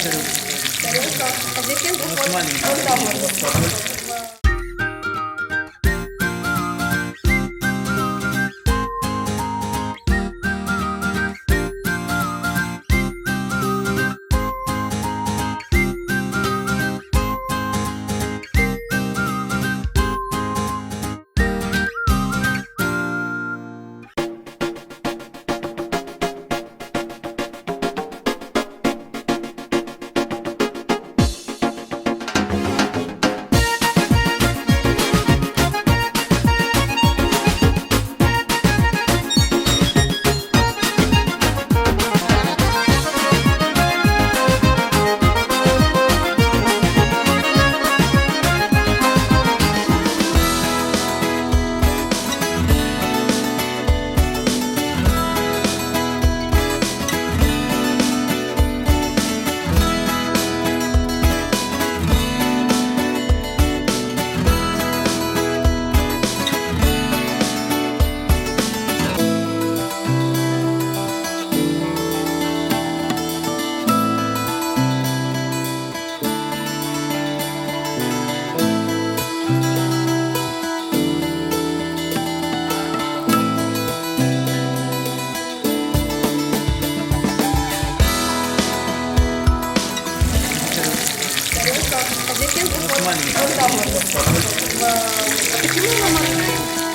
Тарелка. А затем У нас вот маленький, он там у вот. вас побольше. Тарелка. А затем У нас вот маленький, он там у вот. вас побольше. А почему она маленькая?